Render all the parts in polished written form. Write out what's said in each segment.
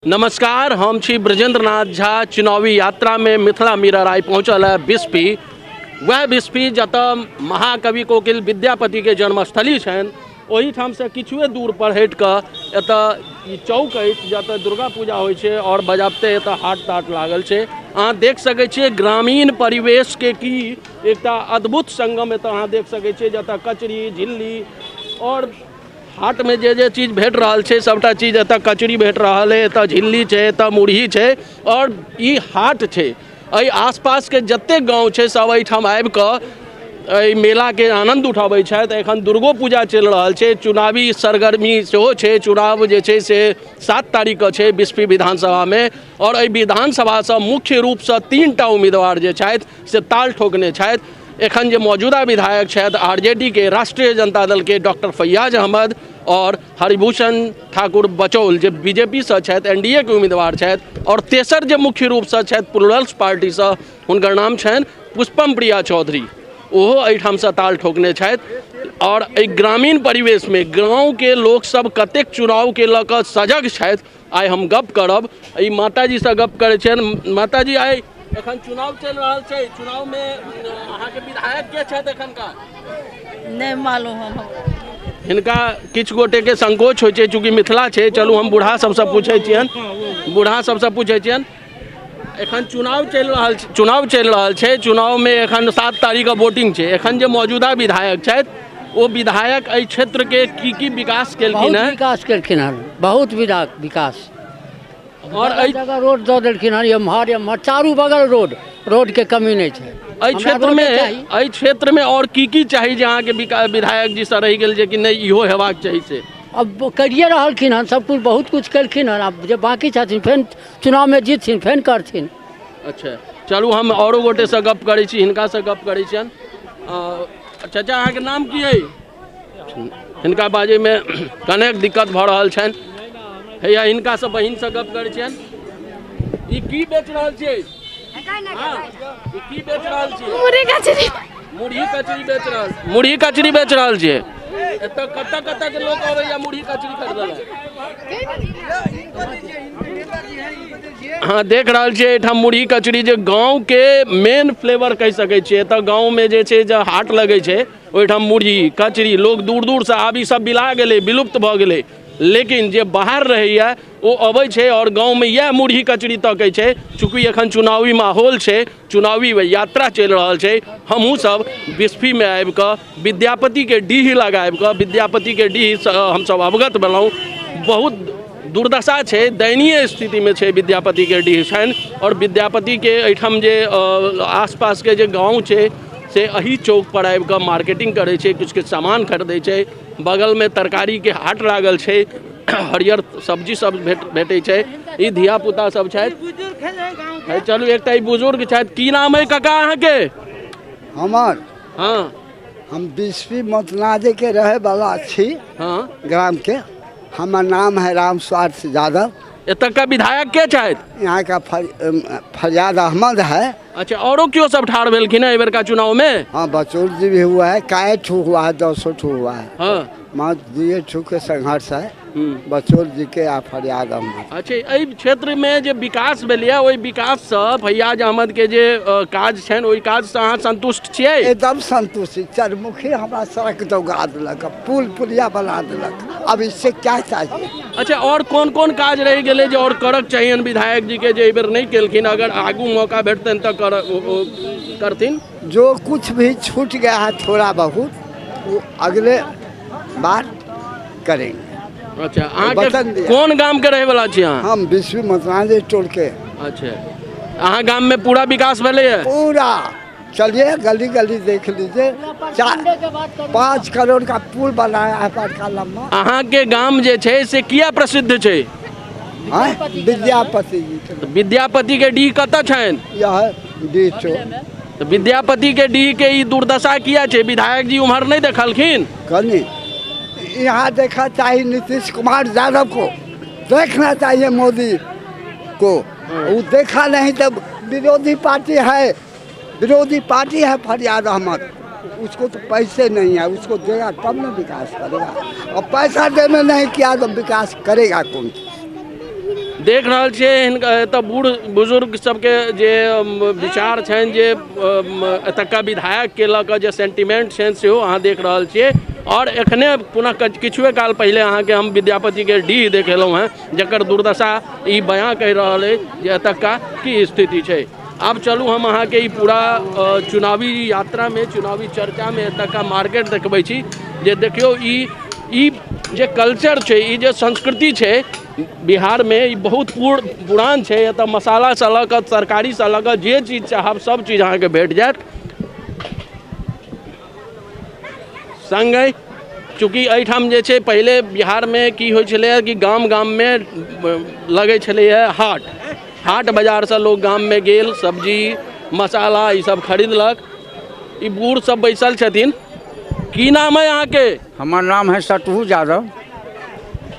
नमस्कार, हम छी ब्रजेंद्र नाथ झा। चुनावी यात्रामे मिथिला मिरर आइ पहुँचल है बिस्फी, वएह बिस्फी जतऽ महाकवि कोकिल विद्यापतिके जन्मस्थली छनि। ओहिठामसँ किछुए दूर पर हटि कऽ एतऽ ई चौक अछि जतऽ दुर्गा पूजा होइ छै आओर बजाबते एतऽ हाट ताट लागल छै। अहाँ देख सकै छियै ग्रामीण परिवेशके की एकटा अद्भुत संगम एतऽ अहाँ देख सकै छियै, जतऽ कचरी झिल्ली आओर हाटमे जे जे चीज भेट रहल छै सभटा चीज। एतऽ कचरी भेट रहल अइ, एतऽ झिल्ली छै, एतऽ मुरही छै आओर ई हाट छै। एहि आसपासके जतेक गाँव छै सभ एहिठाम आबि कऽ एहि मेलाके आनन्द उठाबै छथि। एखन दुर्गो पूजा चलि रहल छै, चुनावी सरगर्मी सेहो छै। चुनाव जे छै से 7 तारीखके छै बिस्फी विधानसभामे आओर एहि विधानसभासँ मुख्य रूपसँ 3टा उम्मीदवार जे छथि से ताल ठोकने छथि। एखन जे मौजूदा विधायक छथि आरजेडी के, राष्ट्रीय जनता दल के, डॉक्टर फैयाज अहमद और हरिभूषण ठाकुर बचौल जे बीजेपी से छथि, एनडीए के उम्मीदवार छथि, और तेसर जे मुख्य रूप से छथि प्लूरल्स पार्टी से, हुनकर नाम छनि पुष्पम प्रिया चौधरी, ओहो एहिठामसँ ताल ठोकने छथि। और एहि ग्रामीण परिवेशमे गाँवके लोकसभ कतेक चुनावके लऽ कऽ सजग छथि, आइ हम गप करब। ई माताजीसँ गप करै छियनि। माताजी, आइ एखन चुनाव चलि रहल छै, चुनावमे अहाँके विधायक के छथि एखनका? नहि मालूम हम। हिनका किछु गोटेके संकोच होइ छै, चूँकि मिथिला छै। चलू, हम बूढ़ा सबसँ पूछै छियनि, बूढ़ा सबसँ पूछै छियनि। एखन चुनाव चलि रहल छै, चुनाव चलि रहल छै, चुनावमे एखन 7 तारीखके वोटिंग छै। एखन जे मौजूदा विधायक छथि, ओ विधायक एहि क्षेत्रके की की विकास केलखिन? बहुत हँ, विकास केलखिन हन, बहुत विकास। और एहि जगह रोड दऽ देलखिन हन, एम्हर एम्हर चारू बगल रोड, रोडके कमी नहि छै। एहि हमरा क्षेत्रमे रोडे चाही। एहि क्षेत्रमे और की की चाही जे अहाँके विधायक जी से रहि गेल जे कि नहि, इहो हेबाक चाही से? अब करिए रहलखिन हन सब कुछ, बहुत कुछ केलखिन हन। आब जे बाँकी छथिन, फेर चुनावमे जीतथिन, फेर करथिन। अच्छा, चलू, हम औरो गोटेसँ गप करै छी, हिनकासँ गप करै छियनि। चाचा, अहाँके नाम की अइ? हिनका बाजैमे कनेक दिक्कत भऽ रहल छनि। हैया हिनकासँ, बहिनसँ गप करै छियनि। ई की बेच रहल छियै? हँ, ई की बेच रहल छियै? मुरही कचरी। मुरही कचरी बेच रहल, मुरही कचरी बेच रहल छियै। एतऽ कतऽ कतऽ के लोक अबैया मुरही कचरी खरीदऽ लए? अहाँ देख रहल छियै एहिठाम मुरही कचरी, जे गाँवके मेन फ्लेवर कहि सकै छियै। एतऽ गाँवमे जे छै, जे हाट लगै छै, ओहिठाम मुरही कचरी लोक दूर दूरसँ, आब ई सब बिला गेलै, विलुप्त भऽ गेलै, लेकिन जे बाहर रहैए ओ अबै छै आओर गाँवमे इएह मुरही कचरी तकै छै। चूँकि एखन चुनावी माहौल छै, चुनावी यात्रा चलि रहल छै, हमहूँ सब बिस्फीमे आबि कऽ विद्यापतिके डीह लग आबि कऽ विद्यापतिके डीहसँ हमसब अवगत भेलहुँ। बहुत दुर्दशा छै, दयनीय स्थितिमे छै विद्यापतिके डीह छनि। आओर विद्यापतिके एहिठाम जे आसपासके जे गाँव छै से एही चौकपर आबि कऽ मार्केटिंग करै छै, किछु किछु सामान खरीदै छै। बगलमे तरकारीके हाट लागल छै, हरियर सब्जी सब भेटै छै। ई धिया पुता सब छथि। हे, चलू, एकटा ई बुजुर्ग छथि। की नाम है काका अहाँके? हमर? हँ। हम बिस्फी मतनादे के रहे वाला छी। ग्राम के। हमर नाम है राम स्वार्थ यादव। एतका विधायक के छथि? यहाँ का फरियाद अहमद है। अच्छा, औरो केओ सब ठाढ़ भेलखिन है एहि बेरका चुनाव में? हाँ, बचौर जी भी हुआ है, काय ठू हुआ है, 10 ठू हुआ है। माँ दुए ठू के संघर्ष है, बचौर जी के आ फरियाद अहमद। अच्छा, एहि क्षेत्रमे जे विकास भेलैए, ओहि विकाससँ फैयाज अहमद के जे काज छनि, ओहि काजसँ अहाँ संतुष्ट छियै? एकदम संतुष्ट छी। चरमुखी हमरा सड़क दौगा देलक, पुल पुलिया बना देलक, अब इससे क्या चाहिए? अच्छा, और कोन कोन काज रहि गेलै जे और करक चाहियनि विधायक जी के, जे एहि बेर नहि केलखिन, अगर आगू मौका भेटतनि तऽ कर करथिन? जो कुछ भी छूट गया है थोड़ा बहुत, वो अगले बार करेंगे। अच्छा, अहाँके वचन दिया। कोन गाम के रहै वाला छी अहाँ? हम बिस्वी मतनाजे टोल के। अच्छा, अहाँ गाम में पूरा विकास भेलैए? पूरा। चलिए, गली गली देख लीजिए। 4-5 करोड़ का पुल बनाया है, बड़का लम्बा। अहाँके गाम जे छै से किया प्रसिद्ध छै? हाँ, विद्यापति जी के। तऽ विद्यापति के डीह कतऽ छनि? यह डीह चौक। तऽ विद्यापति के डीह के ई दुर्दशा किया छै? विधायक जी उम्हर नहि देखलखिन? कनी यहाँ देखा चाहिए, नीतीश कुमार यादव को देखना चाहिए, मोदी को वो देखा नहीं। तब विरोधी पार्टी है, विरोधी पार्टी है फरियाद अहमद, उसको तो पैसे नहीं है। उसको देगा तब ना विकास करेगा। और पैसा देने नहीं किया तो विकास करेगा कौन? देख रहल छियै हिनका एतऽ बूढ़ बुजुर्ग सबके जे विचार छनि, जे एतुका विधायकके लऽ कऽ जे सेंटिमेंट छनि सेहो अहाँ देख रहल छियै। आओर एखने पुनः किछुए काल पहिले अहाँके हम विद्यापतिके डीह देखेलहुँ हेँ, जकर दुर्दशा ई बयाँ कहि रहल अइ जे एतुका की स्थिति छै। आब चलू हम अहाँके ई पूरा चुनावी यात्रामे, चुनावी चर्चामे एतुका मार्केट देखबै छी, जे देखियौ ई ई जे कल्चर छै, ई जे संस्कृति छै बिहारमे, ई बहुत पुरान छै। एतऽ मसालासँ लऽ कऽ तरकारीसँ लऽ कऽ जे चीज चाहब सब चीज अहाँके भेट जायत। सङ्गहि चूँकि एहिठाम जे छै पहिले बिहारमे की होइ छलैए कि गाम गाममे लगै छलैए हाट, हाट बाजारसँ लोक गाममे गेल, सब्जी मसाला ईसब खरीदलक। ई बूढ़ सब बैसल छथिन। की नाम है अहाँके? हमर नाम है सतहू यादव।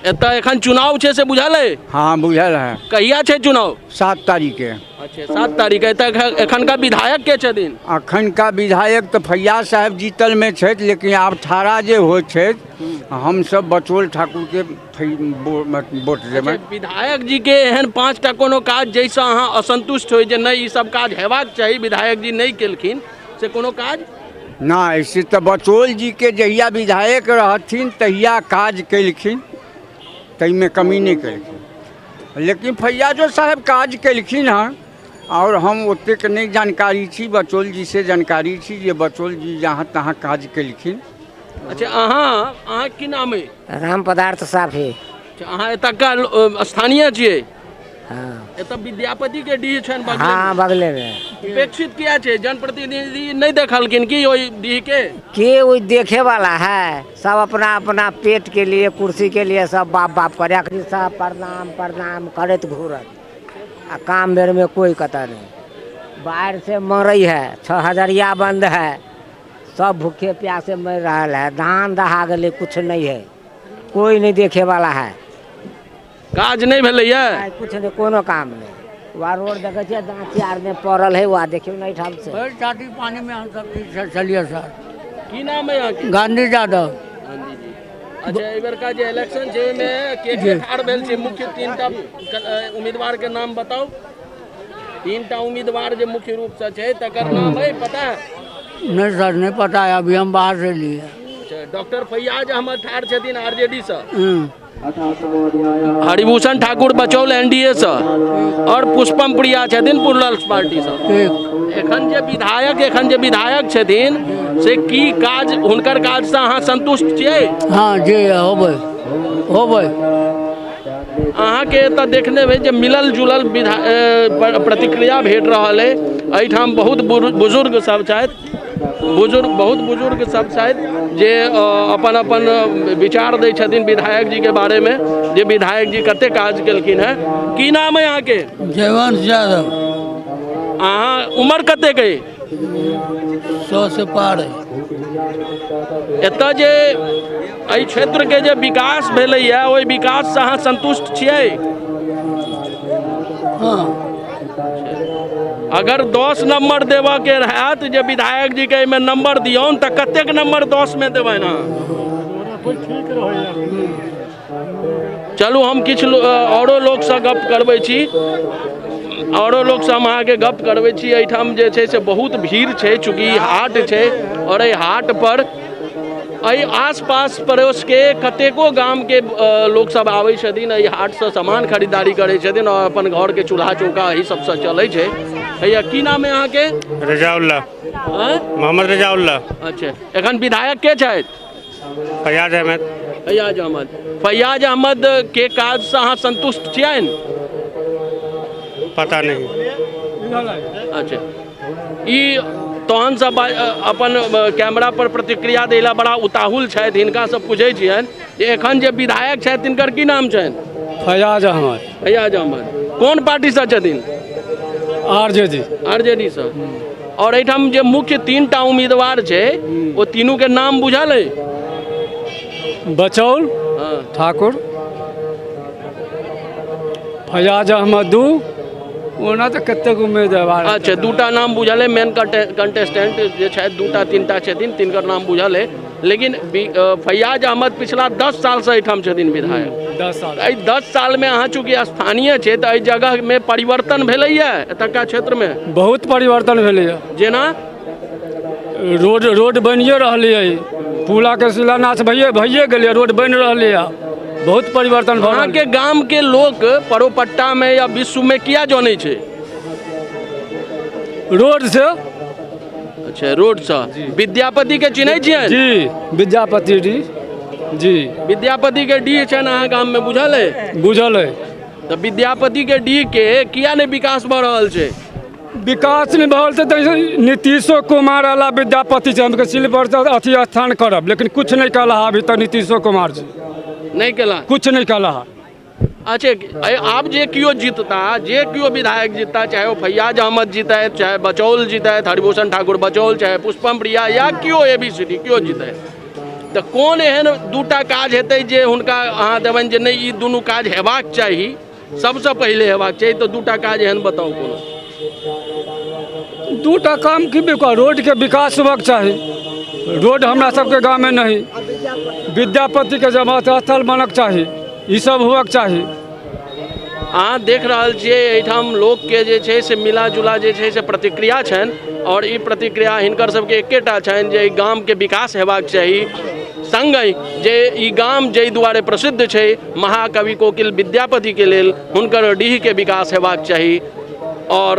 एतऽ एखन चुनाव छै से बुझल है? हाँ बुझल है। कहिया छै चुनाव? 7 तारीख के। अच्छा 7 तारीख के। एतऽ एखनका विधायक के छथिन? अखनका विधायक तऽ फैयाज साहेब जीतल में छथि, लेकिन आब ठाड़ा जे होइ छथि हमसब बचौल ठाकुर के वोट देबै। अच्छा, विधायक जी के एहन 5टा कोनो काज जाहिसँ अहाँ असंतुष्ट होइ जे नहि ई सब काज हेबाक चाही, विधायक जी नहि केलखिन, से कोनो काज? नहि, से तऽ बचौल जी के जहिया विधायक रहथिन तहिया काज केलखिन, ताहिमे कमी नहि केलखिन, लेकिन फैयाजो साहेब काज केलखिन हँ। आओर हम ओतेक नहि जानकारी छी, बचौल जी से जानकारी छी जे बचौल जी जहाँ तहाँ काज केलखिन। अच्छा, अहाँ की नाम अइ? राम पदार्थ साफी। अच्छा, अहाँ एतुका स्थानीय छियै? हाँ। एतऽ विद्यापति के डीह छनि बगले में। हाँ, बगले में। उपेक्षित किया छै? जनप्रतिनिधि नहि देखलखिन की ओहि डीह के? के ओहि देखे वाला है? सब अपना अपना पेट के लिए, कुर्सी के लिए सब बाप बाप करे, अखनी सब प्रणाम प्रणाम करैत घूरत, आ काम बेर में कोई कतऽ नहीं। बाढ़ से मरै है, 6 हजरिया बंद है, सब भूखे प्यासे मर रहा है, धान दहा गेलै, कुछ नहीं है, कोई नहीं देखे वाला है। काज नहि भेलैए? नहि, कुछ नहि, कोनो काम नहि। वहाँ रोड देखै छियै, दाँती आर नहि पड़ल है, वहाँ देखियौ ने एहिठाम से। भरि छाती पानी में हम सब चीज छलियै सर। की नाम है अहाँके? गांधी यादव। गांधी जी। अच्छा, एहि बेरका जे इलेक्शन छै ओहिमे के के ठाढ़ भेल छै? मुख्य 3टा उम्मीदवार के नाम बताउ। 3टा उम्मीदवार जे मुख्य रूप से छै तकर नाम है पता? नहीं सर, नहीं पता है, अभी हम बाहर से लिए। अच्छा, डॉक्टर फैयाज अहमद ठाढ़ छथिन आरजेडी से, हरिभूषण ठाकुर बचौल एनडीए से, और पुष्पम प्रिया छथिन प्लूरल्स पार्टी से। एखन जे विधायक छथिन से की काज, हुनकर काज से अहाँ संतुष्ट छियै? हाँ जी, होबै होबै। अहाँके एतऽ देखने भेल जे मिलल जुलल प्रतिक्रिया भेट रहल अइ। एहिठाम बहुत बुजुर्ग सब छथि, बहुत बुजुर्ग सब छथि जे अपन अपन विचार दै छथिन विधायक जी के बारे में, जे विधायक जी कते काज केलखिन हैं। की नाम है अहाँके? जयवंश यादव। अहाँ उम्र कते के? 100 से पार है। एतऽ जे एहि क्षेत्र के जे विकास भेलैया, ओहि विकास से अहाँ संतुष्ट छियै? हाँ। अगर 10 नंबर देबऽ के रहत जे विधायक जी के एहिमे नंबर दियौन तऽ कतेक नंबर 10 में देबनि अहाँ? चलू हम किछु औरो लोकसँ गप करबै छी, औरो लोकसँ हम अहाँके गप करबै छी। एहिठाम जे छै से बहुत भीड़ छै, चूँकि ई हाट छै और एहि हाट पर एहि आसपास पड़ोसके कतेको गामके लोकसब आबै छथिन, एहि हाटसँ सामान खरीदारी करै छथिन और अपन घरके चूल्हा चौका एहि सबसँ चलै छै। भैया की नाम है अहाँके? रजाउल्ला। आँय? मोहम्मद रजाउल्ला। अच्छा, एखन विधायक के छथि? फैयाज अहमद। फैयाज अहमद। फैयाज अहमद के काजसँ अहाँ संतुष्ट छियनि? पता नहीं। अच्छा, ई तहन सब अपन कैमरा पर प्रतिक्रिया दै लए बड़ा उताहुल छथि, हिनका सब पूछै छियनि जे एखन जे विधायक छथि तिनकर की नाम छनि? फैयाज अहमद। फैयाज अहमद कोन पार्टीसँ छथिन? आरजेडी। आरजेडी सँ। और एहिठाम जे मुख्य 3टा उम्मीदवार छै ओ तीनू के नाम बुझल अइ? बचौल ठाकुर, फैयाज अहमद 2, ओना तऽ कतेक उम्मीदवार। अच्छा, 2टा नाम बुझल अइ, मेन कंटेस्टेंट जे छथि 2टा 3टा छथिन तिनकर नाम बुझल अइ, लेकिन फैयाज अहमद पिछला 10 सालसँ एहिठाम छथिन विधायक। 10 साल। एहि 10 सालमे अहाँ चूँकि स्थानीय छै, तऽ एहि जगहमे परिवर्तन भेलैया एतुका क्षेत्रमे? बहुत परिवर्तन भेलैए। जेना? रोड, रोड बनिए रहलैए। पुलाके शिलान्यास भइए भइए गेलैए, रोड बनि रहलैए। बहुत परिवर्तन भऽ रहल। अहाँके गामके लोक परोपट्टामे या विश्वमे किया जनै छै? रोड से। अच्छा, रोडसँ। विद्यापति के चिन्है छियै? जी, विद्यापति जी जी। विद्यापति के डीह छनि अहाँ गाममे, बुझल अइ? बुझल अइ। तऽ विद्यापति के डीह के किया नहि विकास भऽ रहल छै? विकास नहि भऽ रहल छै तऽ नीतीशो कुमार अला, विद्यापति छै, हमके सिल्वर अथी स्थान करब, लेकिन कुछ नहि कला अभी तक नीतीशो कुमार जी। नहि केला? कुछ नहि कला। अच्छा, आब जे केओ जीतता, जे केओ विधायक जीतता, चाहे ओ फैयाज अहमद जीतथि, चाहे बचौल जीतथि, हरिभूषण ठाकुर बचौल, चाहे पुष्पम प्रिया या केओ एबीसीडी केओ जीतथि, तऽ कोन एहन दूटा काज हेतै जे हुनका अहाँ देबनि जे नहि, ई दुनू काज हेबाक चाही, सबसँ पहिले हेबाक चाही? तऽ दूटा काज एहन बताउ कोनो। दूटा काम की विकास, रोडके विकास होबाक चाही। रोड हमरा सबके गाँवमे नहीं। विद्यापतिके जमा स्थल बनक चाही। ई सब होबाक चाही। अहाँ देख रहल छियै, एहिठाम लोकके जे छै से मिला जुला जे छै से प्रतिक्रिया छनि आओर ई प्रतिक्रिया हिनकर सबके एकेटा छनि जे एहि गामके विकास हेबाक चाही। सङ्गहि जे ई गाम जाहि दुआरे प्रसिद्ध छै महाकवि कोकिल विद्यापतिके लेल, हुनकर डीहके विकास हेबाक चाही। आओर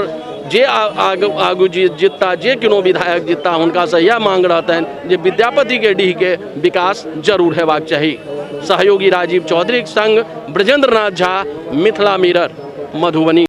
जे आगू आगू जीतता, जे कोनो विधायक जीतता, हुनकासँ इएह मांग रहतनि जे विद्यापतिके डीहके विकास जरूर हेबाक चाही। सहयोगी राजीव चौधरीक संग ब्रजेंद्र नाथ झा, मिथिला मिरर, मधुबनी।